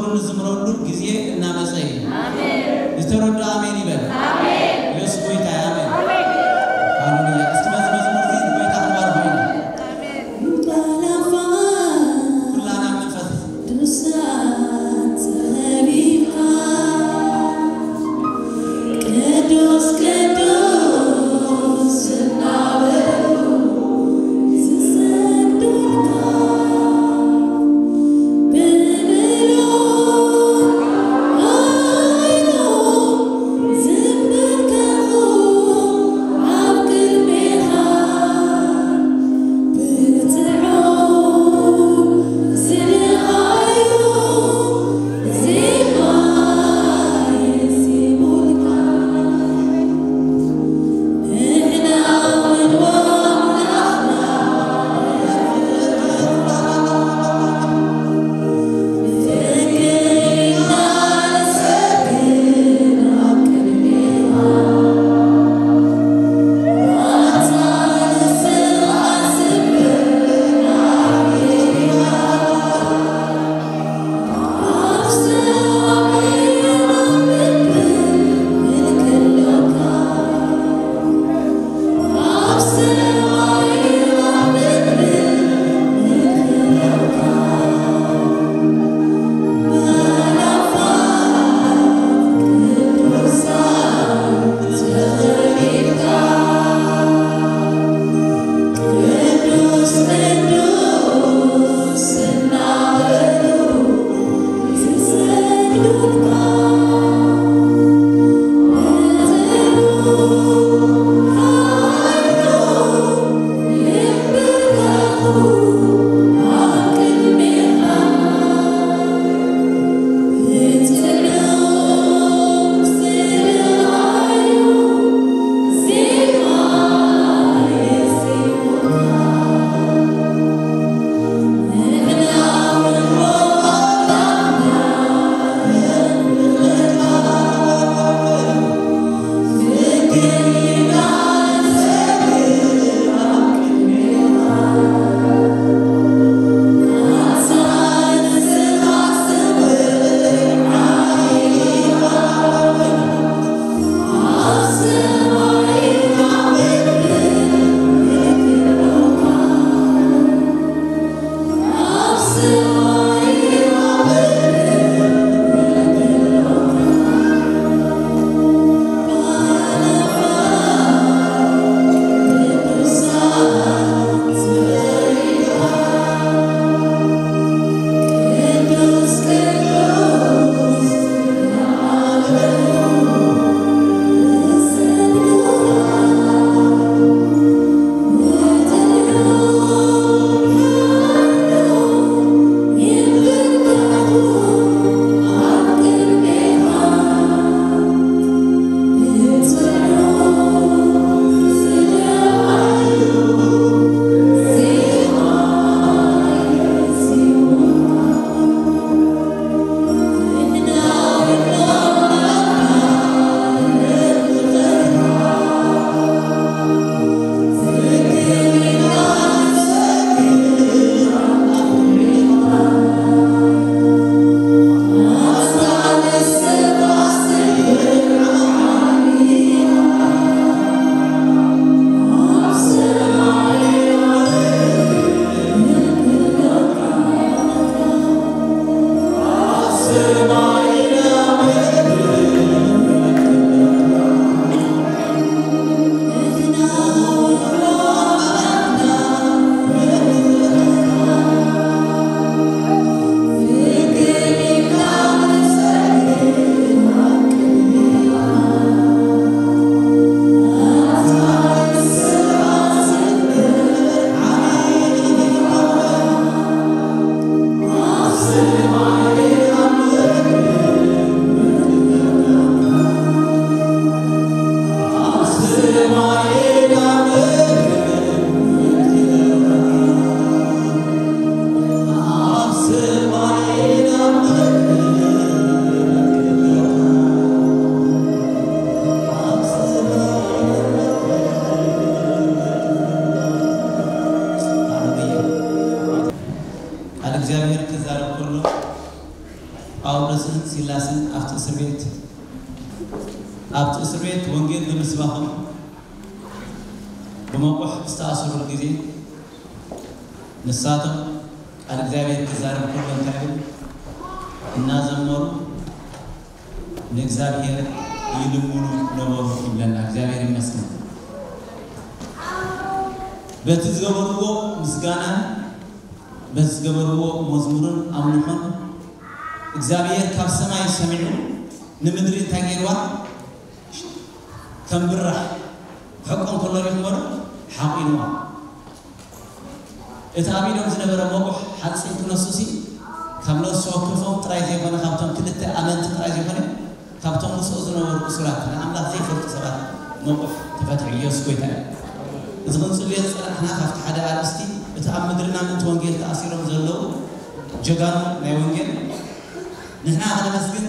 ንዝምረሉ ግዜ እናመጸ እዩ። ዝተረዱ ኣሜን ይበል። ኢየሱስ ጎይታ እዩ። ኣሜን። ሃሌሉያ። እስኪ በዚ መዝሙር እዚ ንጎይታ ክንባርኾ ኢና። ኩላና መንፈስ ቅዱሳት ተኸቢብካ፣ ቅዱስ ቅዱስ እናበሉ ዝሰግዱልካ፣ ብምሉእ ዓይኖም ዝንበርከኹ ኣብ ቅድሜኻ፣ ብትዕብ ዝደኸዩ ዜማ የዜሙልካ። ንሕና እውን ኣምላኽና ጳውሎስን ሲላስን ኣብቲ እስር ቤት ኣብቲ እስር ቤት ወንጌል ብምስባኹም ብመቑሕ ዝተኣስሩሉ ግዜ፣ ንሳቶም ቃል እግዚኣብሔር ክዛረብ ከሎ እንታይ ይብል? እናዘመሩ ንእግዚኣብሔር ይልምኑ ነበሩ ይብለና። እግዚኣብሔር ይመስገን። በቲ ዝገበርዎ ምስጋናን በቲ ዝገበርዎ መዝሙርን ኣምልኾን እግዚኣብሔር ካብ ሰማይ ሰሚዑ ንምድሪ እንታይ ገይርዋ? ከም ብራሕ ክሕቆ እንከሎ ሪእኹሞ ዶ? ሓቒንዋ። እቲ ኣብ ኢዶም ዝነበረ መቑሕ ሓፂን ክነሱሲ ካብ ነፍሲ ወከፎም ጥራይ ዘይኮነ ካብቶም ክልተ ኣመንቲ ጥራይ ዘይኮነ ካብቶም ምስኡ ዝነበሩ እሱራት ንኣምላኽ ዘይፈልጡ ሰባት መቑሕ ተፈትሑ። ኢየሱስ ጎይታ እዩ። እዚ ክንጽልዮ ዝጸናሕና ካብቲ ሓደ ኣርእስቲ እቲ ኣብ ምድርና ምእንቲ ወንጌል ተኣሲሮም ዘለዉ ጀጋኑ ናይ ወንጌል ንሕና ክነመስግን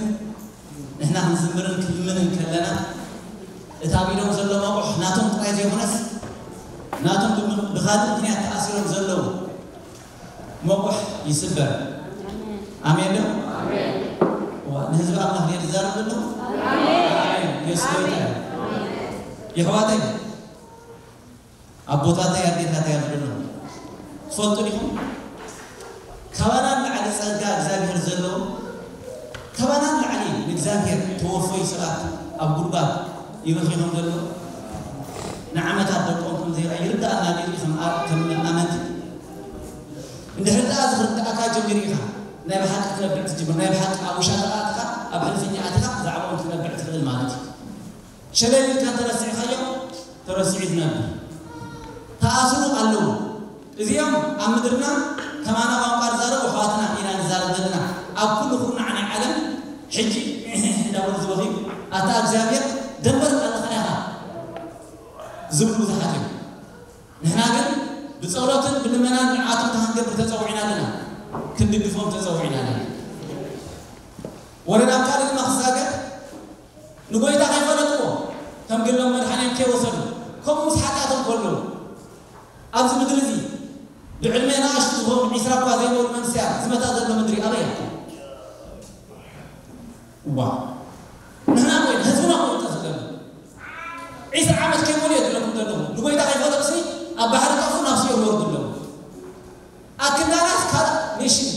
ንሕና ክንዝምርን ክንልምንን ከለና እቲ ኣብ ኢዶም ዘሎ መቑሕ ናቶም ጥራይ ዘይኮነስ ናቶም ብም- ብኻልእ ምኽንያት ተኣሲሮም ዘለዉ መቑሕ ይስበር። ኣሜን ዶ? እዋ፣ ንህዝቢ ኣምላኽ ድየ ዝዛረብ ዘለኹ? ኣሜን። የሱስ ጎይታ እዩ። የሕዋተይ ኣቦታተይ ኣዴታተይ ኣብ ዘለኹ ትፈልጡ ዲኹም? ካባና ንላዕሊ ጸጋ እግዚኣብሔር ዘለዎ ካባና ንላዕሊ ንእግዚኣብሔር ተወፈዩ ሰባት ኣብ ጉድጓድ ይበኺ ከም ዘሎ ንዓመታት ደቆም ከም ዘይረኣ ይርዳኣና ድዩ? ከም ኣ- ከም ኣመንቲ እንድሕር ደኣ ዝኽርዳኣካ ጀሚሩ ኢኻ ናይ ብሓቂ ክትነብዕ ትጅምር። ናይ ብሓቂ ኣብ ውሻጠ ኣትኻ ኣብ ሕልፍኛ ኣትኻ ብዛዕባኦም ክትነብዕ ትኽእል ማለት እዩ። ሸለል ኢልካ እንተረሲዕካዮም ተረሲዑ ዝነብር። ተኣስሩ ኣለዉ። እዚኦም ኣብ ምድርና ከማና ቋንቋ ዝዛረቡ ኣሕዋትና ኢና ንዛረብ ዘለና። ኣብ ኩሉ ኩርናዕ ናይ ዓለም ሕጂ እንዳበሉ ዝበኽዩ ኣታ እግዚኣብሔር ደንበር ኣለኻ ኢኻ ዝብሉ ብዙሓት እዮም። ንሕና ግን ብጸሎትን ብልመናን ንዓቶም እንታይ ክንገብር ተጸዊዕና ኣለና? ክንድግፎም ተጸዊዕና ኣለና። ወረ ናብ ካልእ ድማ ክሳገር ንጎይታ ከይፈለጥዎ ከም ግሎም መድሓኒኦም ከይወሰዱ ከምኡ ምስ ሓጢኣቶም ከለዉ ኣብዚ ምድሪ እዚ ብዕድመ ንኣሽቱ ዝኾኑ ዒስራ እኳ ዘይበሉ መንስያ ዝመታ ዘሎ ምድሪ ኣበይ እያ? እዋ ንሕና ኮይና ህዝብና ኮይና ዘሎ ዒስራ ዓመት ከይሞሉ እየ ዝብለኩም ዘለኹ ንጎይታ ከይፈለጡሲ ኣብ ባሕሪ ጠፉ ናብ ሲኦል ወርዱ ኣለዉ ኣክንዳናስ ካልእ ኔሽን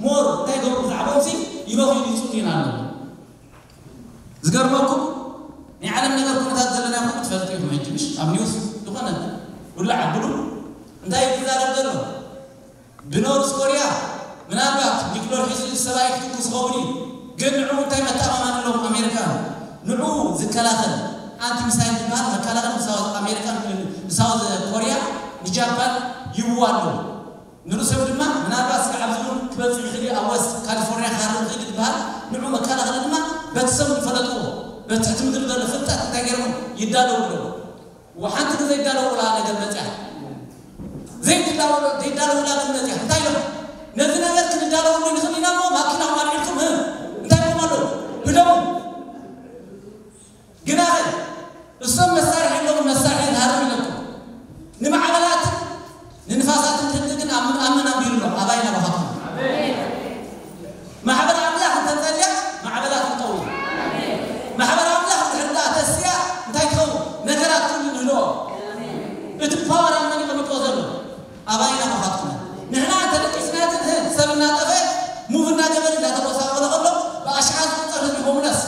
ሞር እንታይ ገብሩ ብዛዕባኦምሲ ይበኽዩ ይፅሉዩና ኣለዉ ዝገርመኩም ናይ ዓለም ነገር ኩነታት ዘለና ኩሉ ትፈልጡ ኢኹም ሕጂ ምሽ ኣብ ኒውስ ዝኾነ ውላዕ ኣብሉ እንታይ እዩ ዝዛረብ ዘሎ ብኖርዝ ኮርያ ምናልባት ኒክሎር ሒዙ ሰብኣይ ክትኩስ ዝኸውን እዩ ግን ንዕኡ እንታይ መተኣማማኒ ኣለዎም ኣሜሪካ ንዕኡ ዝከላኸል ኣንቲ ሚሳይል ዝበሃል መከላኸል ንሳውዝ ኣሜሪካ ንሳውዝ ኮርያ ንጃፓን ይብዋ ኣለዉ ንርእሶም ድማ ምናልባት ስጋዕ ኣብዚ እውን ክበፅሕ ይኽእል እዩ ኣብ ወስት ካሊፎርኒያ ክሃርም ይኽእል እዩ ዝበሃል ንዑ መከላኸሊ ድማ በቲ ሰብ ዝፈለጥዎ በቲ ትሕቲ ምድሪ ዘሎ ፍልጠት እንታይ ገይሮም ይዳለዉ ኣለዉ ወሓንቲ ግዜ ይዳለውላ ነገር መፅያ ዘይትዳለውላ ግን መፅያ እንታይ ኢሎም ነዚ ነገር ክንዳለወሉ ንኽእል ኢና እሞ ማኪና ማልዒልኩም እንታይ ኢሎም ኣለዉ ብደሙ ግናኸ እሶም መሳርሒ ኣለዎም መሳርሒ ዝሃርም ኢለኩም ንማዕበላትን ንንፋሳትን ክህሊ ግን ኣብ ምንኣምን ኣቢሉ ኣሎ ኣባይ ናባኻትኩም ማሕበር ኣምላኽ እንተፀልያ ማዕበላት ክጠው ማሕበር ኣምላኽ እንድሕር ደኣ ተስያ እንታይ ትኸውን ነገራት ኩሉ ንህልኦ እቲ ፓወር ኣብ መን ይቐምጥዎ ዘሎ ኣባይ ናባኻትኩም ንሕና እንተደቂስና ግን ሰብ እናጠፈ ሙቭ እናገበረ እናተጎሳቆለ ከሎ ብኣሽሓት ዝቁፀር ህዝቢ ሆምለስ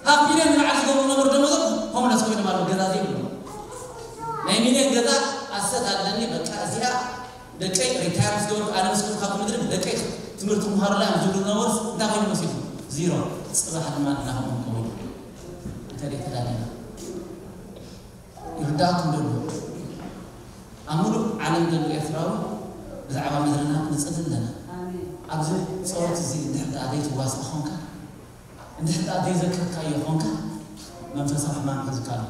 ካብ ሚልዮን ንላዕሊ ዝገብሩ ነበሩ ደሞዞም ሆምለስ ኮይኖም ኣለዉ ገዛ ዘይብሉ ናይ ሚልዮን ገዛ ኣሰት ኣለኒ በቃ እዚኣ ደቀይ ሪታየር ምስ ገበርኩ ኣነ ምስ ከድኩ ካብቲ ምድሪ ደቀይ ትምህርቲ ምሃሩላ እዮም ዝብሉ ነበሩስ እንታይ ኮይኑ መሲልኩም ዚሮ ፅባሕ ድማ ንሕና ከምኡ ንኸውን እንተደይ ተዳሊና ይርዳእኩም ዘሎ ኣብ ሙሉእ ዓለም ዘሎ ኤርትራዊ ብዛዕባ ምድርና ንፅሊ ኣለና ኣብዚ ፀወት እዚ እንድሕር ደኣ ዘይትዋስእ ኾንካ እንድሕር ደኣ ዘይዘከርካዮ ኾንካ መንፈሳዊ ሕማም ሒዙካ ኣሎ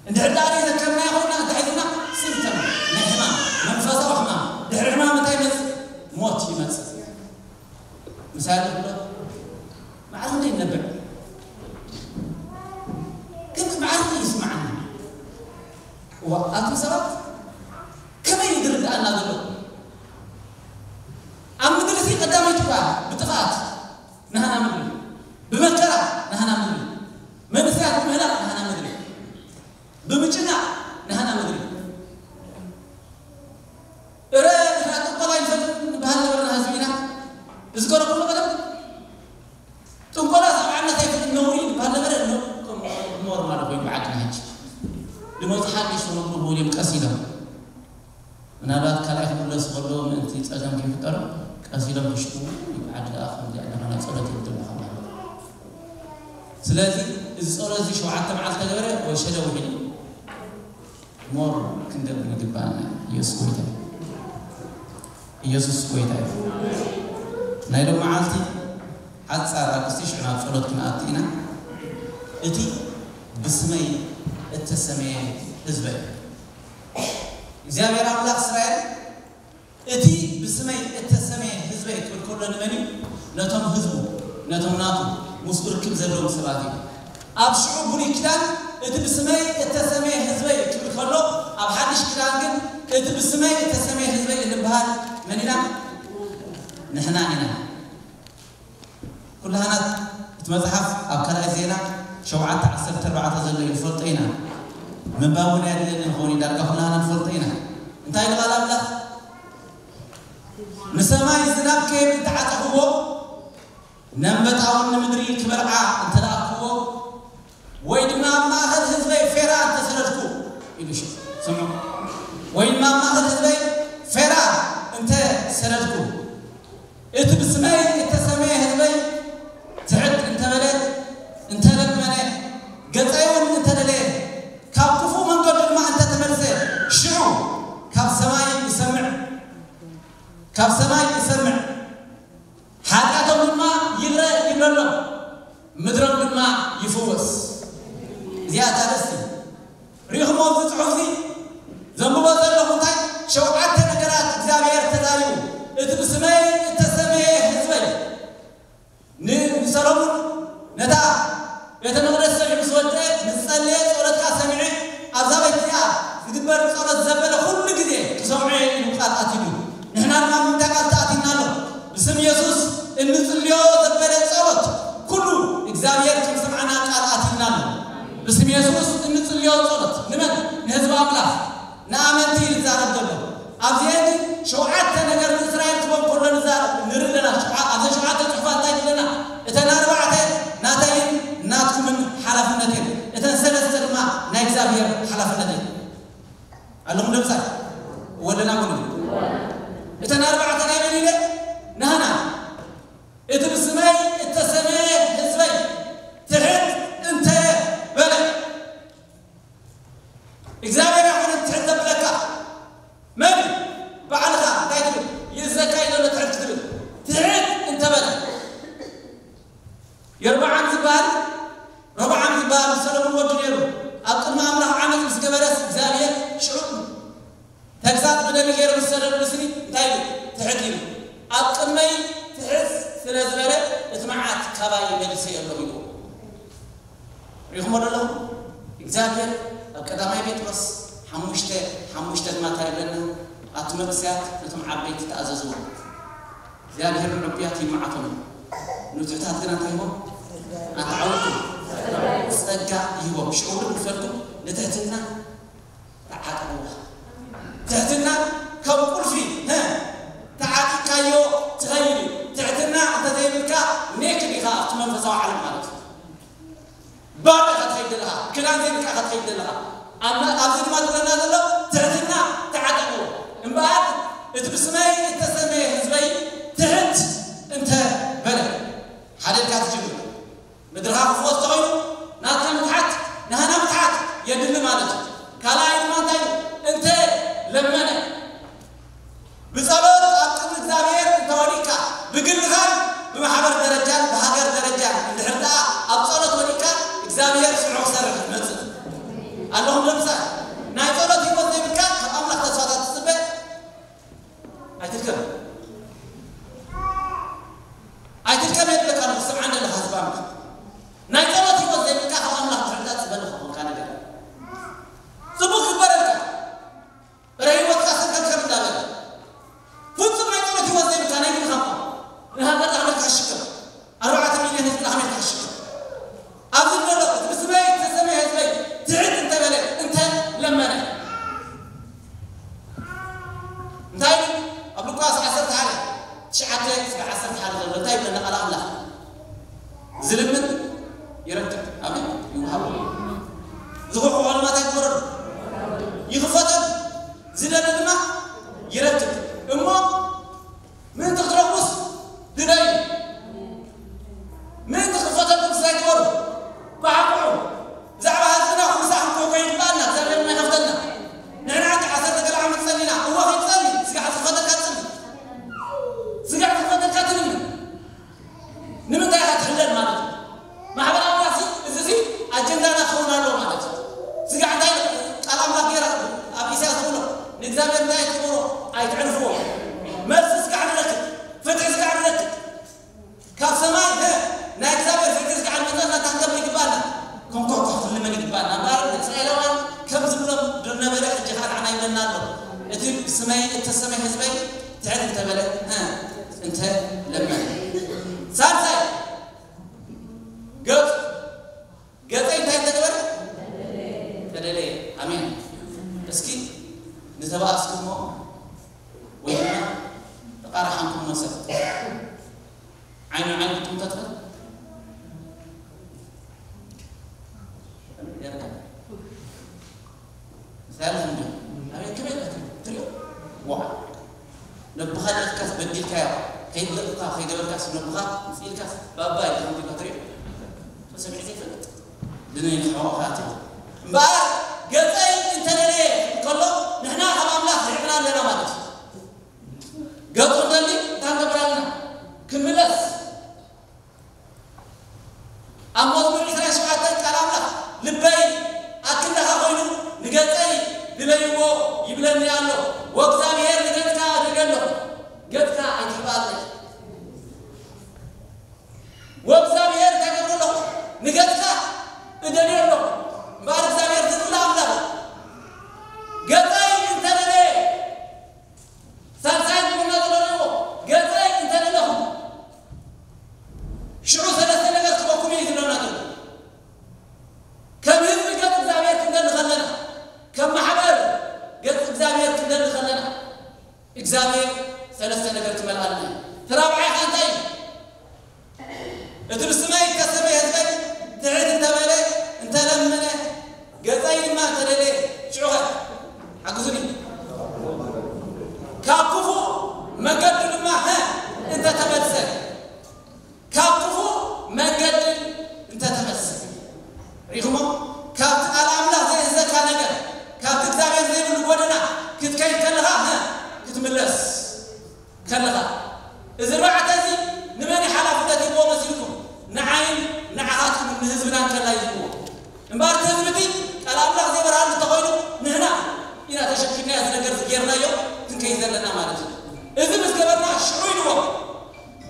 እንድሕር ደኣ ዘይዘከርናዮ ኾንና እንታይ ሒዝና ሲምፕተም ናይ ሕማም መንፈሳዊ ሕማም ድሕሪ ሕማም እንታይ ይመፅእ ሞት ይመፅእ ምሳሌ ዶ ማዕረ ክንደይ ነብዕ ግን ማዕረ ይስማዓና እዋ ኣቱም ሰባት ከመይ ዝርድኣና ዘሎ ኣብ ምድሪ ሲ ቀዳመይቲ እኳ ብጥፍኣት ኢሎም ቀስ ኢሎም፣ ምናልባት ካልኣይ ክምለሱ ከለዉ ምእንቲ ጸገም ከይፍጠሩ ቀስ ኢሎም ክሽኩ፣ ዓዲ ደኣ ከምዚ ኣለና ናይ ጸሎት ይብል ዘለኹ። ስለዚ እዚ ጸሎት እዚ ሸውዓተ መዓልቲ ተገበረ ወይ ሸለ ውሒዱ ሞር ክንደግም ይግባና። ኢየሱስ ጎይታ እዩ። ኢየሱስ ጎይታ እዩ። ናይ ሎም መዓልቲ ሓጻር ኣርእስቲ ሽዑ ናብ ጸሎት ክንኣቱ ኢና። እቲ ብስመይ እተሰመየ ህዝበይ። እግዚኣብሔር ኣምላኽ እስራኤል እቲ ብስመይ እተሰመየ ህዝበይ ክብል ከሎ ንመን እዩ? ነቶም ህዝቡ፣ ነቶም ናቱ፣ ምስኡ ርክብ ዘለዎም ሰባት እዩ። ኣብ ሽዑ ብሉይ ኪዳን እቲ ብስመይ እተሰመየ ህዝበይ ክብል ከሎ፣ ኣብ ሓድሽ ኪዳን ግን እቲ ብስመይ እተሰመየ ህዝበይ እንበሃል መን ኢና? ንሕና ኢና። ኩላህናት እቲ መጽሓፍ ኣብ ካልኣይ ዜና ሸውዓተ ዓሰርተ ኣርባዕተ ዘሎ እዩ፣ ንፈልጦ ኢና። ምንባብ እውን ኣየድልየንን ክኸውን እዩ፣ ዳርጋ ኩላህና ንፈልጦ ኢና። እንታይ ኢሉ ቃል ኣምላኽ? ንሰማይ ዝናብ ከየብል እንተዓጸኽዎ፣ ነንበጣ እውን ንምድሪ ክበልዓ እንተለኣኽዎ፣ ወይ ድማ ኣብ ማእከል ህዝበይ ፌራ እንተሰደድኩ፣ ኢሉ ሽ-፣ ስምዑ። ወይ ድማ ኣብ ማእከል ህዝበይ ፌራ እንተሰደድኩ፣ እቲ ብስመይ እተሰመየ ህዝበይ ትሕት እንተበለ፣ እንተለመነ፣ ገጸይ እውን እንተደለየ፣ ካብ ክፉእ መንገዱ ድማ እንተተመልሰ፣ ሽዑ ካብ ሰማይ ይሰምዕ፣ ካብ ሰማይ ይሰምዕ፣ ሓጢኣቶም ድማ ይቕረ ይብለሎም፣ ምድሮም ድማ ይፍወስ። እዚኣ እታ ርእስቲ። ርኢኹሞ ኣብዚ ጽሑፍ እዚ ዘንብቦ ዘለኹ እንታይ? ሸውዓተ ነገራት እግዚኣብሔር ተዛሪቡ። እቲ ብስመይ እተሰመየ ህዝበይ። ን-፣ ንሰሎሙን ነታ ቤተ መቕደስ ሰሪሑ ምስ ወድአ፣ ንዝጸለየ ጸሎትካ ሰሚዐ፣ ኣብዛ ቤት እዚኣ ዝግበር ጸሎት ዘበለ ኩሉ ግዜ ክሰምዖ እየ ኢሉ ቃል ኣትዩሉ። ንሕና ድማ ምንታይ ቃል ተኣቲና ኣሎ? ብስም የሱስ እንጽልዮ ዘበለ ጸሎት ኩሉ እግዚኣብሔር ከም ዝሰምዓና ቃል ኣትዩልና ኣሎ። ብስም የሱስ እንጽልዮ ጸሎት ንመን? ንህዝቢ ኣምላኽ፣ ንኣመንቲ እዩ ዝዛረብ ዘሎ። ኣብዚኤን ሸውዓተ ነገር ንእስራኤል ክቦም ከሎ ንዛረብ ንርኢ ኣለና። ሸውዓ-፣ ኣብዘን ሸውዓተ ጽሑፋት እንታይ ይብለና? እተን ኣርባዕተ ናተይን ናትኩምን ሓላፍነት እየን። እተን ሰለስተ ድማ ናይ እግዚኣብሔር ሓላፍነት እየን። ኣለኹም ደምሳይ? ወለና ኩሉ። እተን ኣርባዕተ ናይ መን ኢለ? ናህና። እቲ ብስመይ እተሰመየ ህዝበይ ትሕት እንተ በለ። እግዚኣብሔር ኣይኮነን ትሕት ዘብለካ። መን? ባዕልኻ እንታይ ትብል? ይእዘካ እዩ ዘሎ ትሕት ክትብል። ትሕት እንተ በለ። የርብዓም ዝበሃል፣ ረብዓም ዝበሃል ሰሎሞን ወዲ ነይሩ። ኣብ ቅድሚ ኣምላኽ ዓመፅ ምስ ገበረስ እግዚኣብሔር ሽዑ ተግሳጽ ብደሚ ገይሩ ምስ ሰደደሉ ስኒ እንታይ ኢሉ? ትሕት ኢሉ። ኣብ ቅድመይ ትሕት ስለ ዝበለ እቲ መዓት ካባይ መልሰ የሎም ኢሉ። ርኢኹሞ ዶ ኣለኹም? እግዚኣብሔር ኣብ ቀዳማይ ጴጥሮስ ሓሙሽተ ሓሙሽተ ድማ እንታይ ይብለና? ኣቲ መንእሰያት ነቶም ዓበይቲ ተኣዘዝዎም። እግዚኣብሔር ንዕቡያት ይመዓቶም፣ ንትሑታት ግና እንታይ ይህቦም? ኣተዓውቱ ጸጋ ይህቦም። ሽዑ እውን ምስ በልኩም ንትሕትና ተዓጠቕዋ። ትሕትና ከም ቁልፊ፣ ሀ፣ ተዓጢቕካዮ ትኸይድ እዩ። ትሕትና እንተዘይብልካ ኔክድ ኢኻ ኣብቲ መንፈሳዊ ዓለም ማለት እዩ። ባዶ ኢኻ ትኸይድ ዘለኻ፣ ክዳን ዘይብልካ ኢኻ ትኸይድ ዘለኻ። ኣብ-፣ ኣብዚ ድማ ዝብለና ዘሎ ትሕትና ተዓጠቕዎ። እምበኣር እቲ ብስመይ እተሰመየ ህዝበይ ትሕት እንተ በለ፣ ሓደ ኢልካ ትጅምር። ምድርኻ ክፍወስ ተኾይኑ ናትካ ምትሓት፣ ናህና ምትሓት የድሊ ማለት እዩ። ካልኣይ ድማ እንታይ እዩ? እንተ ለመነ፣ ብጸሎት ኣብ ቅድሚ እግዚኣብሔር እንተ ወዲቕካ፣ ብግልኻን ብማሕበር ደረጃን ብሃገር ደረጃን እንድሕር ደኣ ኣብ ጸሎት ወዲቕካ፣ እግዚኣብሔር ስርሑ ክሰርሕ ይመጽእ። ኣለኹም ዶ ምሳይ? ናይ ጸሎት ህይወት ዘይብልካ ካብ ኣምላኽ ተስፋታት ትጽበ ኣይትድከም። ኣይትድከም የብለካ፣ ንስምዓን ዘለኻ ህዝቢ ኣምላኽ። ናይ ጸሎት ህይወት ዘይብልካ ካብ ኣምላኽ ትሕግዛ ጽበ ኣለኻ ኮንካ ነገር። ጽቡቕ ክግበረልካ። እረ ህይወትካ ሰንከልከል እንዳበለ። ፍጹም ናይ ጸሎት ህይወት ዘይብልካ ናይ ግልኻ እኳ። ንሃገር ኣመልካ ሽከም። ኣርባዕተ ሚልዮን ህዝቢ ኣመልካ ሽከም። ኣብዚ ዘሎ እቲ ብስመይ ዝተሰመየ ህዝበይ ትሕት እንተበለ፣ እንተ ለመነ። እንታይ ይብል? ኣብ ሉቃስ ዓሰርተ ሓደ፣ ትሽዓተ እስከ ዓሰርተ ሓደ ዘሎ እንታይ ይብለና ቃል ኣምላኽ? ዝልምን ይረክብ። ኣሜን። ይውሃቦ። ዝኹሕኩሖ ድማ እንታይ ክበረሉ? ይኽፈት። ይግባና እምበኣር ንእስራኤላውያን ከም ዝብሎም ዝነበረ ሕጂ ኸዓ ንዓና ይብለና ኣሎ። እቲ ብስመይ እተሰመ ህዝበይ ትሕት እንተበለ፣ እ፣ እንተ ለመነ። ሳልሳይ፣ ገጹ፣ ገጸይ እንታይ እንተገበረ? ተደለየ። ኣሜን። እስኪ ንተባኣስኩሞ ወይ ድማ ተቃራሓንኩሞ ሰብ ዓይኑ ዓይኑ ክትምተት ይርካ። ምሳሌ እንዲ ኣቤት ከመይ ኢልካ ትሪኦ? ዋ። ነብኻ ኢልካስ በዲልካዮ። ከይድለቕካ፣ ከይገበርካስ ነብኻ፣ ምስ ኢልካስ ባባ ኢልካ ከምዚ ኢልካ ትሪኦ? ተሰሚዑ ዘይፈልጥ። ድነይ ንሕዋኻ ትብል። እምበኣር ገጸይ እንተደለየ እንከሎ፣ ንሕና ካብ ኣምላኽ ርሒቕና ኣለና ማለት እዩ። ገጹ እንደሊ እንታይ ንገብር ኣለና? ክምለስ። ኣብ መዝሙር ዕስራን ሸውዓተን ቃል ኣምላኽ፣ "ልበይ ኣብ ክንድኻ ኮይኑ ንገጸይ ድለይዎ ይብለኒ ኣሎ። ወእግዚኣብሔር ንገጽካ እደልዮ ኣለኹ፣ ገጽካ ኣይትሕብኣለይ። ወእግዚኣብሔር እንታይ ገብር ኣለኹ? ንገጽካ እደልዮ ኣለኹ።" እምበኣር እግዚኣብሔር ዝድለ ኣምላኽ፣ ገጸይ እንተደለየ፣ ሳልሳይ ዝብለና ዘሎ ንእዎ፣ ገጸይ እንተ ደለኹም፣ ሽዑ ሰለስተ ነገር ክበኩም እዩ ዝብለና ዘሎ። ከም ህዝቢ ገጽ እግዚኣብሔር ክንደሊ ከለና፣ ከም ማሕበር ገጽ እግዚኣብሔር ክንደሊ ከለና፣ እግዚኣብሔር ሰለስተ ነገር ክመልኣልና እዩ። እቲ ራብዓይ ኸኣ እንታይ እዩ? እቲ ብስመይ እተሰመየ ህዝበይ ትሕት እንተበለ፣ እንተለመነ፣ ገጸይ ድማ እንተደልየ፣ ሽዑኸ ሓግዙኒ። ካብ ክፉእ መገዱ ድማ፣ ሀ፣ እንተተመልሰ፣ ካብ ክፉእ መገዲ እንተተመልሰ። ርኢኹሞ? ካብቲ ቃል ኣምላኽ ዘየህዘካ ነገር፣ ካብቲ እግዚኣብሔር ዘይብሉ ጎደና ክትከይድ ከለኻ፣ ሀ፣ ክትምለስ። ከለኻ፣ እዚ ኣርባዕተ እዚ ንመን እዩ ሓላፍነት ይህብዎ መሲልኩም? ንዓይን ንዓኻትኩምን ንህዝብናን ከላ ይህብዎ። እምበኣር እቲ ህዝቢ እቲ ቃል ኣምላኽ ዘይበርሃሉ እንተኾይኑ፣ ንሕና ኢና ተሸኪምና እዚ ነገር እዚ ጌርናዮ ክንከይድ ዘለና ማለት እዩ። እዚ ምስ ገበርና ሽዑ ኢልዎም።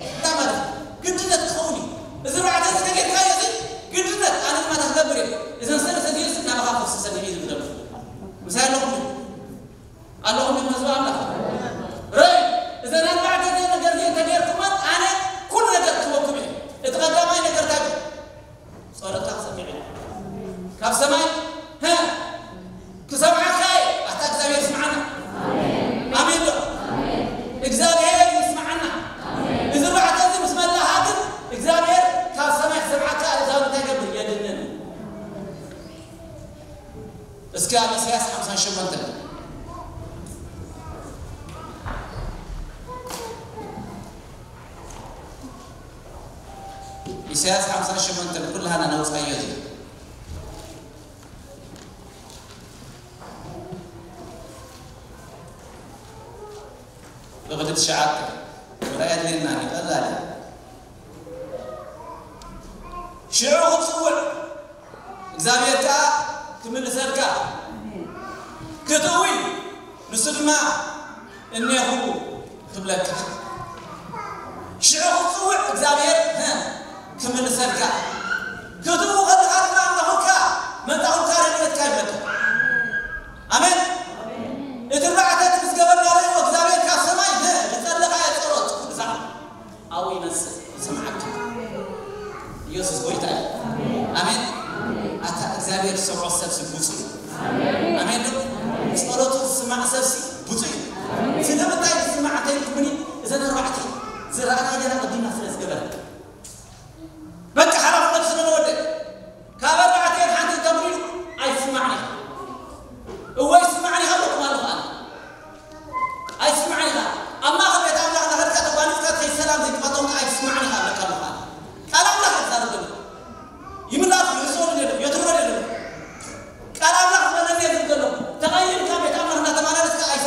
እንታይ ማለት እዩ? ግድነት ክኸውን እዩ። እዚ ኣርባዕተ እዚ ከጌርካዮ እዚ ግድነት፣ ኣነ ድማ እንታይ ክገብር እየ? እዘን ሰለስተ እዚኤስ ናባኻ ከፍስሰን እየ ዝብል ዘሎ። ምሳይ ኣለኹም? ኣለኹም ህዝቢ ኣምላኽ? ርኣይ፣ እዘን ኣርባዕተ እዘን ነገር እዚኤን ተገይርኩመን ኣነ ኩሉ ነገር ክህበኩም እየ። እቲ ቀዳማይ ነገር እንታይ እዩ? ጸሎትካ ክሰምዕ እየ። ካብ ሰማይ፣ ሀ፣ ክሰምዓካ እየ። ኣታ እግዚኣብሔር ይስምዓና። ኣሜን ዶ? እግዚኣብሔር ይስምዓና። እዚ ኣርባዕተ እዚ ምስ መላኻ ግን እግዚኣብሔር ካብ ሰማይ ክሰምዓካ፣ እግዚኣብሔር እንታይ ይገብር? የድንን። እስኪ ኣብ ኢሳያስ ሓምሳን ሸሞንተን፣ ኢሳያስ ሓምሳን ሸሞንተን ኩላህና ነውጻዮ እዚ። ብቕዲ ትሽዓተ ምርኣይ ኣድልየና እዩ፣ ቀላል እዩ። ሽዑ ክትጽውዕ እግዚኣብሔር ከኣ ክምልሰልካ፣ ክትእዊ ንሱ ድማ እኔኹ ክብለካ። ሽዑ ክትጽውዕ እግዚኣብሔር፣ ሀ፣ ክምልሰልካ፣ ክትእዊ ከለኻ ድማ እነኹልካ መጻኹልካ ረድኤትካ ይብለካ። ኣሜን። እቲ ኣርባዕተ እቲ ምስ ገበርና ርእይዎ እግዚኣብሔር ካብ ሰማይ፣ ሀ፣ ዝጸለኻዮ ጸሎት ኩሉ ሰዓት ኣብኡ ይመጽእ፣ ይሰምዓካ። ኢየሱስ ጎይታ እዩ። ኣሜን። ኣታ እግዚኣብሔር ዝሰምዖ ሰብሲ ብፁዕ እዩ። ኣሜን ዶ? ጸሎቱ ዝስማዕ ሰብሲ ብፁዕ እዩ። ስለምንታይ ዝስማዕ እንተኢልኩምኒ፣ እዘን ኣርባዕተ ዝረኣናዮ ዘለና ቅድምና ስለ ዝገበረ። በቃ ሓላፍነቱ ስለ ዝወደእ። ካብ ኣርባዕተ ሓንቲ እንተብሉ ኣይስማዕን ኢኻ። እወ ይስማዕን ኢኻ ኣለኩም ኣለኹ ኣነ። ኣይስማዕን ኢኻ። ኣብ ማእከል ቤት ኣምላኽ እናኸድካ ተጓኒፍካ ትኸይድ ሰላም ዘይትፈትዎም ኣይስማዕን ኢኻ ኣለካ ኣለኻ። ቃል ኣምላኽ እዩ ዝዛረብ ዘሎ። ይምላኽ ይሕስወሉ ነይሩ፣ የትርሮ ነይሩ። ቃል ኣምላኽ ዝበለኒ እዩ ዝብል ዘሎ። ተቐይምካ ቤት ኣምላኽ እናተመላለስካ ኣይስማዕን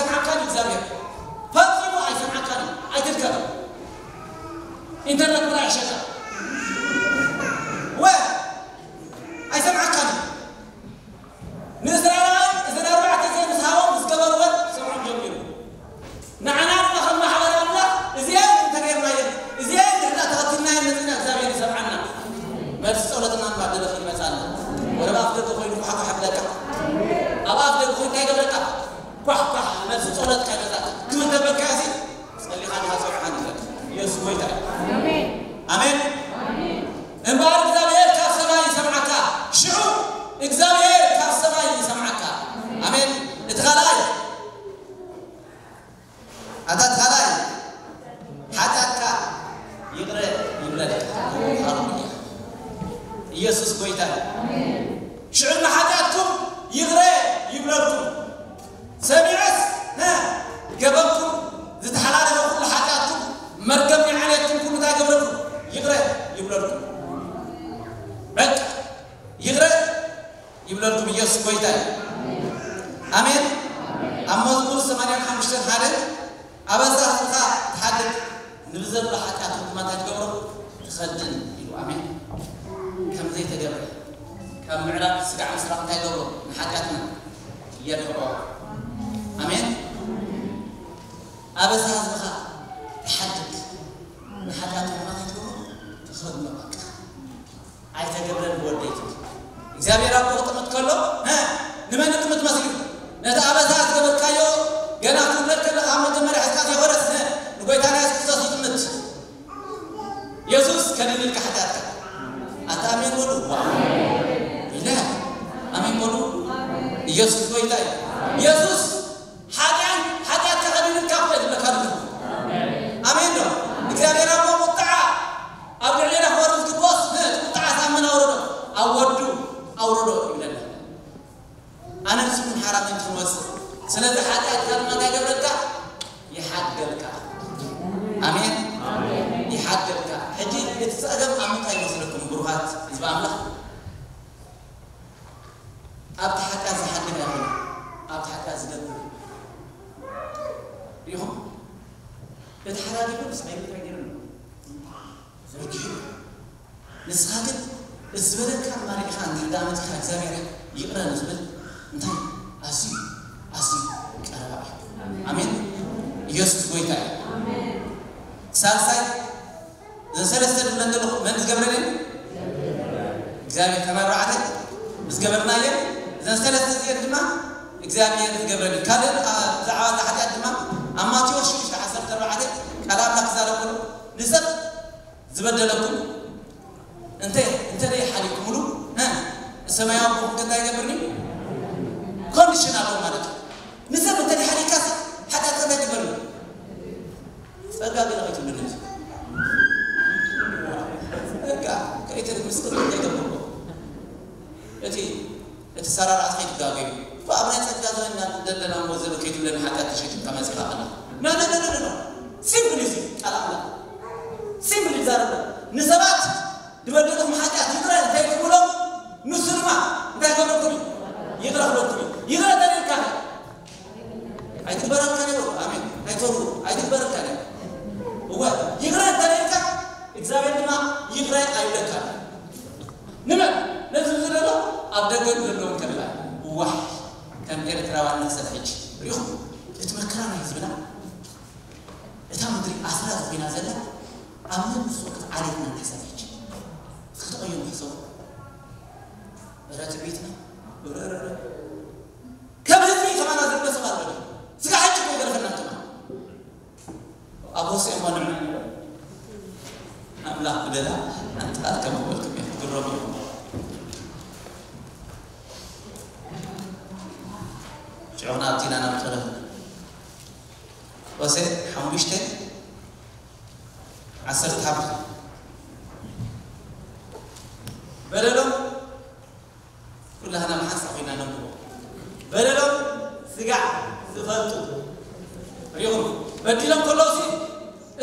ጸሎትካ ይበዛ። ክብር ተበልካ ሲ ጸሊኻ ዲኻ ጸውዕኻ ንዘል። ኢየሱስ ጎይታ እዩ። ኣሜን። ኣሜን። እምበኣር እግዚኣብሔር ካብ ሰማይ ይሰምዓካ። ሽዑ እግዚኣብሔር ካብ ሰማይ ይሰምዓካ። ኣሜን። እቲ ካልኣይ፣ ኣታ እቲ ካልኣይ፣ ሓጢኣትካ ይቕረ ይብለልካ። ሃሌሉያ። ኢየሱስ ጎይታ እዩ። ሽዑ ንሓጢኣትኩም ይቕረ ይብለልኩም። ሰሚዑስ፣ ሀ፣ ገበንኩም ዝተሓላለፈ ኩሉ ሓጢኣትኩም፣ መርገም ናይ ዓሌትኩም ኩሉ እንታይ ገብረልኩም? ይቕረ ይብለልኩም። በቃ፣ ይቕረ ይብለልኩም። ኢየሱስ ጎይታ እዩ። ኣሜን። ኣብ መዝሙር ሰማንያን ሓሙሽተን ሓደ፣ ኣበሳ ህዝብኻ ትሓድግ፣ ንብዘሎ ሓጢኣቶም ድማ እንታይ ትገብሮ? ትኸድን ኢሉ። ኣሜን። ከም ዘይተገብረ፣ ካብ ምዕራብ ስጋዕ ምስራቕ እንታይ ገብሮ? ንሓጢኣትና የርሕቆ። ኣሜን። ኣበሳ ህዝብኻ ትሓድግ፣ ንሓጢኣቶም ድማ እንታይ ትገብሮ? ትኸድኖ። በቃ፣ ኣይተገብረን ብወደይ ትብል። እግዚኣብሔር ኣቦ ክጥምት ከሎ፣ ሀ፣ ንመን ይጥምት መሲሉ? ነቲ ኣበሳ ዝገበርካዮ ገና ክትውለድ ከለኻ ኣብ መጀመርያ ሒዝካ ዘይኮነስ፣ ሀ፣ ንጎይታና የሱስ ክርስቶስ ይጥምት። የሱስ ከሊልልካ ሓጢኣትካ። ኣታ ኣሜን በሉ። ዋ። ኢለ። ኣሜን በሉ። ኢየሱስ ጎይታ እዩ። ኢየሱስ ሓጢኣት፣ ሓጢኣትካ ከሊልልካ እኮ እዩ ዝብለካ ዘሎ። ኣሜን ዶ? እግዚኣብሔር ኣቦ ቁጥዓ ኣብ ልዕሌና ክወርድ ዝግብኦስ፣ ቁጥዓ ሳብ መን ኣውረዶ? ኣብ ወዱ ኣውረዶ ይብለና። ኣነ ንስኹም ሓራ መን ክንወፅእ? ስለዚ ሓጢኣትካ ድማ እንታይ ገብረካ? ይሓድገልካ። ኣሜን። ይሓድገልካ። ሕጂ እቲ ፀገም ኣብ ምንታይ ይመስለኩም ብሩኻት ህዝቢ ኣምላኽ? ኣብቲ ሓጢኣት ዝሓድግ ኣይኮነን፣ ኣብቲ ሓጢኣት ዝገብር ኢኹም። እቲ ሓዳጊ ግን ስቕ ኢሉ እንታይ ገይሩ ኣሎ? ዘርጊሑ። ንስኻ ግን እዚ ዝበለካ ማሪእኻ እንድሕር ደኣ መጺኻ እግዚኣብሔር ይቕረ ንዝብል እንታይ ኣዝዩ ኣዝዩ ቀረባ እዩ። ኣሜን። ኢየሱስ ጎይታ እዩ። ሳልሳይ እዘን ሰለስተ ድብለን ዘለኹ መን ዝገብረን እየን? እግዚኣብሔር። ከም ኣርባዕተ ዝገበርናየን እዘን ሰለስተ እዚአን ድማ እግዚኣብሔር ዝገብረን እዩ። ካልእ፣ አ፣ ብዛዕባ እዛ ሓጢኣት ድማ ኣብ ማቴዎስ ሽዱሽተ ዓሰርተ ኣርባዕተ ቃል ኣምላኽ ክዛረብ ከሎ ንሰብ ዝበደለኩም እንተ፣ እንተ ደይ ሓሊኩምሉ፣ እ፣ ሰማያዊ ኣቦኹም ከ እንታይ ይገብርኒ? ኮንዲሽን ኣለዎ ማለት እዩ። ንሰብ እንተ ደይ ሓሊካስ ሓጢኣት ከ እንታይ ትገብርኒ? ጸጋ ገለ ከይትብልኒ። ጸጋ ከይትብል ምስክር ከይገብርዎ። እቲ፣ እቲ ሰራራት ከይትጋገዩ። እኮ ኣብ ናይ ጸጋ ዘበንና ዘለና እሞ ዘበን ከይትብለኒ ሓጢኣት ተሸኪምካ መጺኻ ኣለኻ። ና፣ ና፣ ና፣ ና፣ ና። ሲምፕል እዩ እዚ ቃል ኣምላኽ። ሲምፕል ይዛረብ። ንሰባት ዝበደልኩም ሓጢኣት ይቕረ እንታይ ትብሎም? ንሱ ድማ እንታይ ክብለኩም እዩ? ይቕረ ክብለኩም እዩ። ይቕረ ተደልካ ኣይትግበረልካን እዩ። ኣሜን። ኣይተሩ ኣይትግበረልካን እዩ። እወ፣ ይቕረ እንተደልካ እግዚኣብሔር ድማ ይቕረ ኣይብለካን። ንመን? ነዚ ዝደሎ ኣብ ደገ ዘለዉ ከላ። እዋሕ፣ ከም ኤርትራውያን ንሕሰብ ሕጂ። ርኢኹም? እቲ መከራ ናይ ህዝብና፣ እታ ምድሪ ኣስራ ዝኾይና ዘላ፣ ኣብ ነብሱ ክትዓሌትና ንሕሰብ ሕጂ። እስኪ ተቐየሙ ሕሰቡ። እረ ትዕቢትና፣ እረ፣ እረ፣ እረ። ከም ህዝቢ ከማና ዝብለ ሰብ ኣሎ። ስጋ ሕጂ እኮ ይገርፈና ከማን። ኣብ ሆሴዕ እሞ ንዕና ንበል። ኣምላኽ ብደላ ሓንቲ ቃል ከም ዝበልኩም እየ፣ ክትግረሙ ኢኹም። ሽዑ ናብቲ ኢና ናብ ጸሎት። ሆሴዕ ሓሙሽተ ዓሰርተ ሓሙሽተ። በደሎም ኩላህና ብሓንሳእ ኮይና ነንብቦ። በደሎም ስጋዕ ዝፈልጡ ርኢኹም። በዲሎም ከለውሲ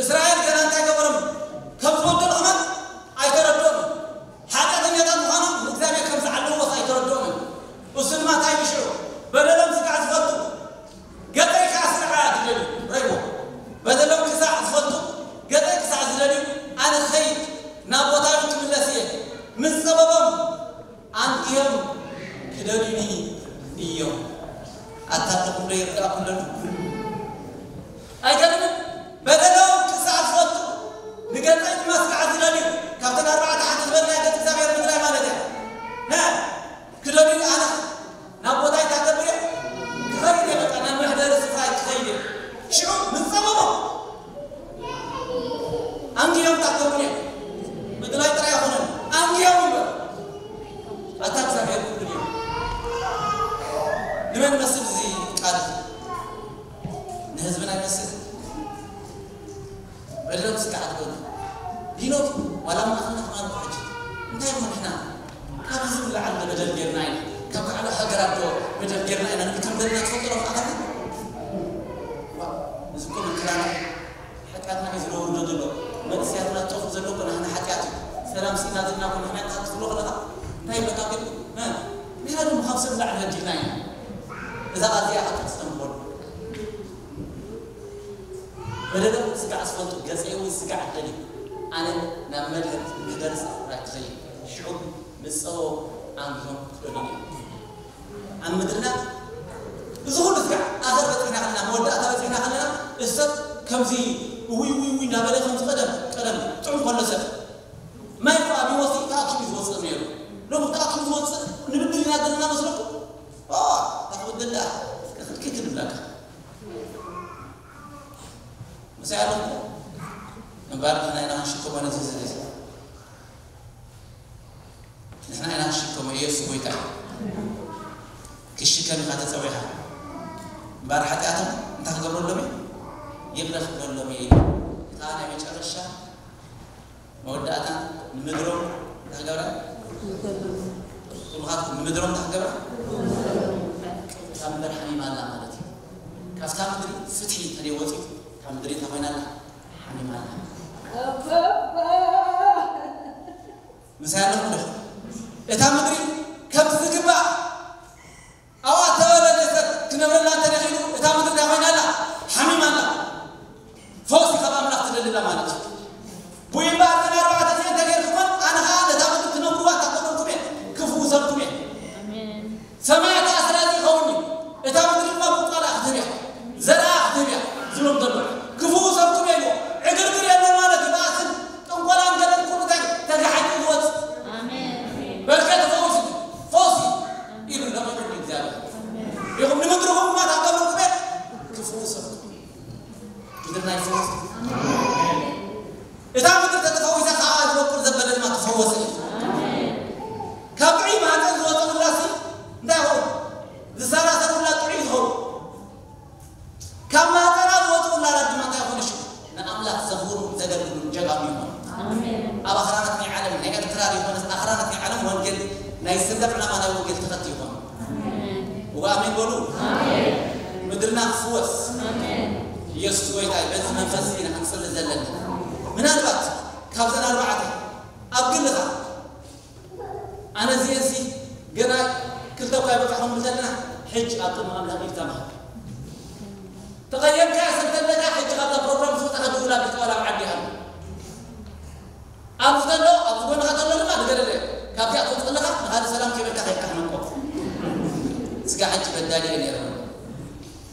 እስራኤል ገና እንታይ ገበሮም ከም ዝበደሉ ከማን ኣይተረድኦምን። ሓጢኣተኛታት ምዃኖም ንእግዚኣብሔር ከም ዝዓለውዎስ ኣይተረድኦምን። እሱ ድማ እንታይ እዩ ሽዑ? በደሎም ስጋዕ ዝፈልጡ ገጠይ ክሳዕ ስጋዕ ዝደልዩ ረይዎ። በደሎም ክሳዕ ዝፈልጡ ገጠይ ክሳዕ ዝደልዩ ኣነ ክኸይድ ናብ ቦታዊ ክምለስ እየ። ምስ ጸበቦም ኣንትዮም ክደልዩኒ እዮም። ኣታ ኣለኹም ዶ ይርዳእኩም ኣለኹም? ኣይገርምን? በደሎም ክሳዕ ዝፈልጡ ንገጸይ ድማ ስጋዕ ዝደልዩ ካብተን ኣርባዕተ ሓንቲ ዝበልናዮ ገጽ እግዚኣብሔር ምድላይ ማለት እያ። ነ ክደልዩ ኣነ ናብ ቦታይ ታገብር እየ። ክኸይድ እየ፣ በቃ ናብ መሕደሪ ስፍራይ ክኸይድ እየ። ይመስል እዚ ቃል ንህዝብና ይመስል በደሎም ስጋዕ ትበሉ ዲኖት ዋላ ማእኸልና ክማልኩ ሕጂ እንታይ እሞ ንሕና ካብ ህዝቢ ንላዕሊ በደል ጌርና ኢና ካብ ካልእ ሃገራት ዶ በደል ጌርና ኢና ንብል ከም ዘለና ትፈልጡ ዶ ማእኸልና እዚ እኮ ምክራና ሓጢኣትና እዩ ዝነውርዶ ዘሎ መንእሰያትና ዝጠፍኡ ዘሎ እኮ ናህና ሓጢኣት እዩ ሰላም ስኢና ዘለና እኮ ንሕና ኢልካ ክትብሎ ከለኻ እንታይ ይብለካ ግን ንሕና ድማ ካብ ሰብ ንላዕሊ በዲልና ኢና እዛ ቃል እዚኣ ሓጢኣት ዝተንኮሉ በደሎም ስጋዕ ዝፈልጡ ገጸይ እውን ስጋዕ ደልዩ ኣነ ናብ መድሕን ክደርስ ራይ ክኸይድ ሽዑ ምጸዎ ኣንግሆም ክደልዩ እዮም ኣብ ምድርና እዚ ኩሉ ስጋዕ ኣኸር በፂሕና ከለና መወዳእታ በፂሕና ከለና እዚ ሰብ ከምዚ ውይ ውይ ውይ እናበለ ከምዚ ቀደም ቀደም ጥዑም ከሎ ሰብ ማይ እኮ ኣብ ህይወት ተኣኪቡ ዝወፅእ ነይሩ ሎሚ ተኣኪቡ ዝወፅእ ንብድል ኢና ዘለና መስለኩም ታክብደላ ክትክት ንብለካ ምሳይ ኣለኹ እምበር ንሕና ኢና ክንሽከሞ ነዚ ህዝቢ እዚ ንሕና ኢና ክንሽከሞ ኢየሱስ ጎይታ እዩ ክሽከም ኢኻ ተፀዊኻ እምበር ሓጢኣቶም እንታይ ክገብረሎም እዩ ይቕረ ክብለሎም እዩ እታ ናይ መጨረሻ መወዳእታ ንምድሮም እንታይ ክገብራ ኩልኻትኩም ንምድሮም እንታይ ክገብራ ካብ ምድር ሓሚማ ኣላ ማለት እዩ ካብታ ምድሪ ፍትሒ ተደይ ወፂኡ ካብ ምድሪ እንታይ ኮይና ኣላ ሓሚማ ኣላ ምሳይ ኣለኹም ዶ እታ ምድሪ ከምቲ ዝግባእ ኣብኣ ተበለለሰት ክነብረላ እንተደኺሉ እታ ምድሪ እንታይ ኮይና ኣላ ሓሚማ ኣላ ፈውሲ ካብ ኣምላኽ ትደሊ ኣላ ማለት እዩ ብኡ እምበኣር እተን ኣርባዕተ እዚአን እንተጌርኩመን ኣነ ኸዓ ነታ ምድሪ ትነብርዋ እታ ገበርኩም እየ ክፍውሰልኩም እየ ሰማይ ኣስራዚ ይኸውን እዩ እታ ምድሪ ድማ ቁልቋላ ክትህብ እያ ዘርኣ ክትህብ እያ ዝብሎም ዘሎ ክፍውሰልኩም እየ ኢልዎ ዕግርግር የለን ማለት እዩ በኣስን ጥንቆላን ገለን ኩሉ እንታይ ተጋሓጭ ዝወፅ በርከ ተፈውስ ፈውሲ ኢሉ ለቂቁ እግዚኣብሔር ኢኹም ንምድርኹም ድማ ታገበርኩም እየ ክፍውሰልኩም ምድርና ይፈወስ እታ ምድር ተተፈዊሳ ካብኣ ዝበቁል ዘበለ ድማ ተፈወሰ እዩ ካብ ጥዑይ ማህፀን ዝወፀ ውላሲ እንታይ ይኸውን ዝሰራሰር ውላ ጥዑይ ዝኸውን ካብ ማህፀና ዝወፀ ውላዳት ድማ እንታይ ይኾኑ ሽዑ ንኣምላኽ ዘኽብሩ ዘገልግሉ ጀጋኑ ይኾኑ ኣብ ኣኽራናት ናይ ዓለም ናይ ኤርትራ ዘይኮነስ ኣኽራናት ናይ ዓለም ወንጌል ናይ ሰንደቕ ዕላማ ናይ ወንጌል ተኸቲ ይኾኑ እዋ ኣሜን በሉ ምድርና ክፍወስ ኢየሱስ ጎይታ በዚ መንፈስ ኢና ክንጽሊ ዘለና ምናልባት ካብዘን ኣርባዕተ ኣብ ግልኻ ኣነ እዚኤንሲ ገና ክልተ እኳ ይበቃኹም ብዘለና ሕጂ ኣብ ቅድሚ ኣምላኽ ኢድ ተማሃር ተቐየምካ ሰብተለካ ሕጂ ካብዛ ፕሮግራም ዝወጣ ከድውላ ቢልካ ዋላ ዓዲ ኣሎ ኣብዚ ዘሎ ኣብዚ ጎንኻ ዘሎ ድማ ንገደለ ካብዚኣ ትወፅእ ከለኻ ንኻልእ ሰላም ከይበልካ ከይካ ሕነቆ ስጋ ሕጂ በዳሊ እየ ነይረ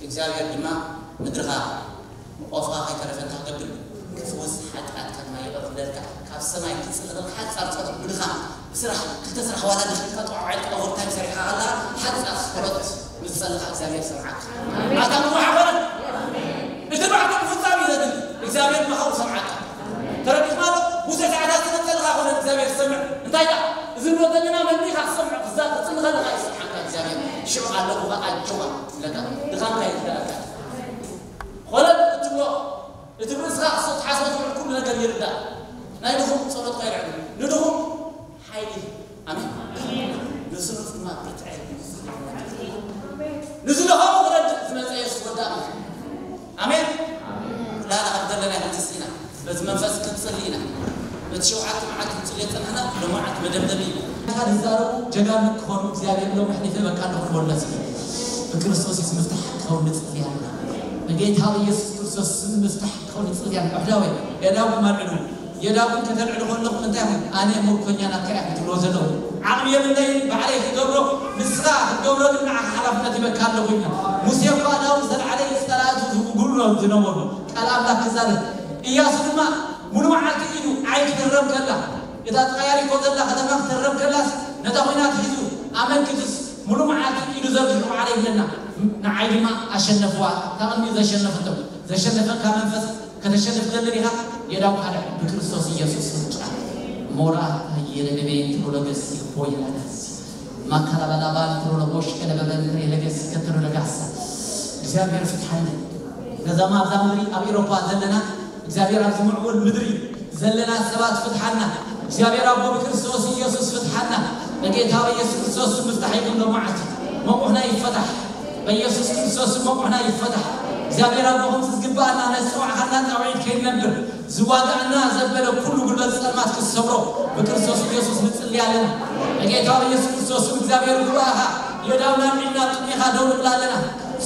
እግዚኣብሔር ድማ ምድርኻ ቆፍኻ ከይተረፈ እንታይ ክገብር ክፍውስ ሓጢኣትካ ድማ ይቕር ክብለልካ ካብ ሰማይ ክፅልለካ ሓፃር ፀሎት ብድኻ ብስራሕ ክልተ ስራሕ ዋላ ደኺልካ ጠዋዕ ኢልካ ኦቨርታይም ሰሪሕካ ከለኻ ሓፃር ፀሎት ምስ ፀለኻ እግዚኣብሔር ሰምዓካ ኣታ ምዋሕ ኮነ እቲ ባዕሉ ፍፃም እዩ ዘድሊ እግዚኣብሔር ድማ ካብኡ ሰምዓካ ተረዲእካ ኣሎ ብዙሕ ሰዓታት ስለ ዝፀለኻ ኮነ እግዚኣብሔር ዝሰምዕ እንታይ ዳ እዚ ንብሎ ዘለና መን ኢኻ ክሰምዖ ክዛ ክፅሊ ከለኻ ይሰምዓካ እግዚኣብሔር ሽዑ ኣለኹ ኣጆኻ ይብለካ ድኻምካ ይርዳእካ ኮለል እትብሎ እቲ ብርእስኻ ክትሓስቦ ትብል ኩሉ ነገር ይርዳእ ናይ ድኹም ፀሎትካ ይርዕድ ንድኹም ሓይሊ ኣሜን ንስኑፍ ድማ ብርትዐ ንዝደኸሙ ክረድእ ዝመፀ የሱስ ወዲ ኣምላኽ ኣሜን ኩላና ከም ዘለና ክንትስ ኢና በቲ መንፈስ ክንፅሊ ኢና በቲ ሸውዓተ መዓልቲ ክንፅሊ የፀናሕና ሎማዓልቲ መደምደሚ ኢና ዝዛረቡ ጀጋኑ ክኾኑ እግዚኣብሔር ሎም ሕሊፈ በቃ ኣለኹ ክበሉ ነዚ ብክርስቶስ የሱስ ምፍታሕ ክኸውን ንፅሊ ኣለና በጌታ ኢየሱስ ክርስቶስ ስም ምፍታሕ ክኸውን ንፅሊ ኣለና ኣሕዳወይ ገዳው ክመርዕሉ የዳጉን ከተልዕሉ ከለኹም እንታይ ይኹን ኣነ ምርኮኛ ናትካ እየ ክትብሎ ዘለኹ ዓቕሚ የብለይን ባዕለይ ክገብሮ ንስኻ ክትገብሮ ግን ንዓኻ ሓላፍነት ይበካ ኣለኹ ኢልና ሙሴ እኳ ዳዊት ዘልዓለ እዩ ጸላእቱ ዝውግሉ ዝነበሩ ቃል ኣምላኽ ክዛረብ እያሱ ድማ ሙሉ መዓልቲ ኢዱ ዓይ ክትህረም ከላ እታ ተቐያሪቶ ዘላ ከተማ ክትህረም ከላስ ነታ ኹናት ሒዙ ኣመልኪቱስ ሙሉ መዓልቲ ኢዱ ዘርጊሑ ባዕለ ይብለና ንዓይ ድማ ኣሸነፍዋ እታ ቅድሚኡ ዘሸነፈቶ ዘሸነፈካ መንፈስ ከተሸንፍ ትደሊ ዲኻ? የዳው ካልዕ ብክርስቶስ ኢየሱስ ምርጫ ሞራ የለደበይን ቴዎሎገስ ይቦይላታስ ማካላባላባን ትሮሎቦሽ ከነበበን ሬለገስ ከተሎ ለጋሳ እግዚኣብሔር ፍትሓኒ። ነዛማ ኣብዛ ምድሪ ኣብ ኤሮፓ ዘለና እግዚኣብሔር ኣብዚ ምዕቡል ምድሪ ዘለና ሰባት ፍትሓና። እግዚኣብሔር ኣቦ ብክርስቶስ ኢየሱስ ፍትሓና። በጌታ በኢየሱስ ክርስቶስ ስም ፍታሕ ይኹን። ሎማዓልቲ መቑሕና ይፈታሕ። በኢየሱስ ክርስቶስ ስም መቑሕና ይፈታሕ። እግዚኣብሔር ኣቦ ከምቲ ዝግባኣና ነቲ ዝጸዋዕኻና ጻውዒት ከይንነብር ዝዋጋእና ዘበለ ኩሉ ጉልበት ጸልማት ክሰብሮ ብክርስቶስ ኢየሱስ ንጽሊ ኣለና። በጌታ በኢየሱስ ክርስቶስ ስም እግዚኣብሔር ጉባኤኻ የዳውና ሚልና ጥሚኻ ደው ንብል ኣለና።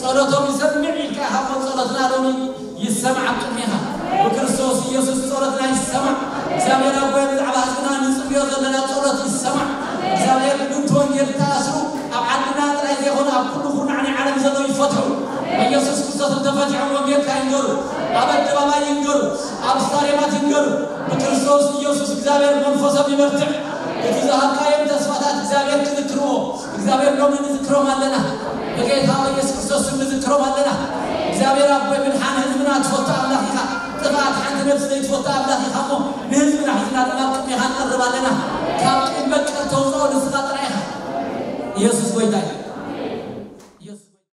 ጸሎቶም ይሰምዕ ኢልካ ኢኻ እሞ ጸሎትና ሎሚ ይሰማዕ ኣብ ቅድሜኻ። ብክርስቶስ ኢየሱስ ጸሎትና ይሰማዕ። እግዚኣብሔር ኣቦይ ብዛዕባ ህዝብና ንጽልዮ ዘለና ጸሎት ይሰማዕ። እግዚኣብሔር ምእንቲ ወንጌል ተኣስሩ ኣብ ዓድና ጥራይ ዘይኮነ ኣብ ኩሉ ኩርናዕ ናይ ዓለም ዘለዉ ይፈትሑ። በኢየሱስ ክርስቶስ እንተፈቲሖም ወንጌልካ ይንገሩ፣ ኣብ ኣደባባይ ይንገሩ፣ ኣብ ስታድየማት ይንገሩ። ብክርስቶስ ኢየሱስ እግዚኣብሔር መንፈሶም ይበርትዕ። እቲ ዝሃብካዮም ተስፋታት እግዚኣብሔር ክዝክርዎ እግዚኣብሔር ሎሚ ንዝክሮም ኣለና። ብጌታ በኢየሱስ ክርስቶስ ስም ንዝክሮም ኣለና። እግዚኣብሔር ኣቦይ ምድሓን ህዝብና ትፈቱ ኣምላኽ ኢኻ። ጥፍኣት ሓንቲ ነብሲ ዘይትፈቱ ኣምላኽ ኢኻ እሞ ንህዝብና ሒዝና ድማ ቅድሜኻ ንቐርብ ኣለና። ካብ ቂም በቀል ተውፅኦ ንስኻ ጥራይ ኢኻ። ኢየሱስ ጎይታ እዩ።